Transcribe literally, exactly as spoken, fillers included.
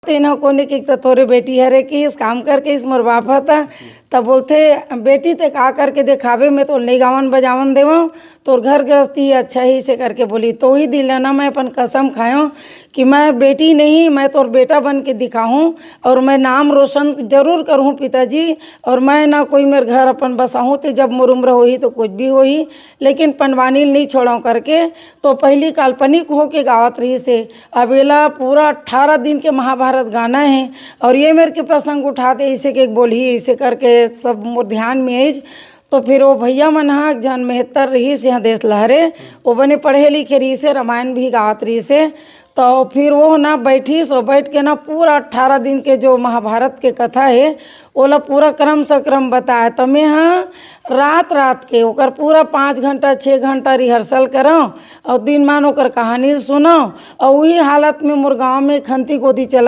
तेन ह कोने कि त तोरे बेटी हरे कि इस काम करके इस मोर बाप ह त। तब बोलथे, "बेटी ते का करके देखाबे, मैं तो नहीं गावन बजावन देवं, तोर घर गृहस्थी अच्छा ही से," करके बोली। तो ही दिन ल ना मैं अपन कसम खायों कि मैं बेटी नहीं, मैं तोर बेटा बन के दिखाहूँ और मैं नाम रोशन जरूर करूँ पिताजी। और मैं ना कोई मेर घर अपन बसाहूँ, ते जब मोर उम्र होही तो कुछ भी होही, लेकिन पंडवानी ल नहीं छोड़ों करके। तो पहली काल्पनिक होके गावत रहिस हे। अब एला पूरा अठारह दिन के महाभारत गाना हे। और ये मेर के प्रसंग उठाते, ऐसे के बोलही, ऐसे करके सब मोर ध्यान में आइस। तो फिर वो भैया मन ह, एक झन मेहतर रहिस यहाँ देश लहरे, वो बने पढ़े लिखे रहिस हे, रामायण भी गावत रहिस हे। तो फिर वो ना बैठिस, और बैठ के ना पूरा अठारह दिन के जो महाभारत के कथा हे, ओला पूरा क्रम से क्रम बताए। तो मैं ह रात रात के ओकर पूरा पाँच घंटा, छः घंटा rehearsal करौं, और दिन मान ओकर कहानी सुनौं। और वही हालत में मोर गाँव में खंती गोदी चल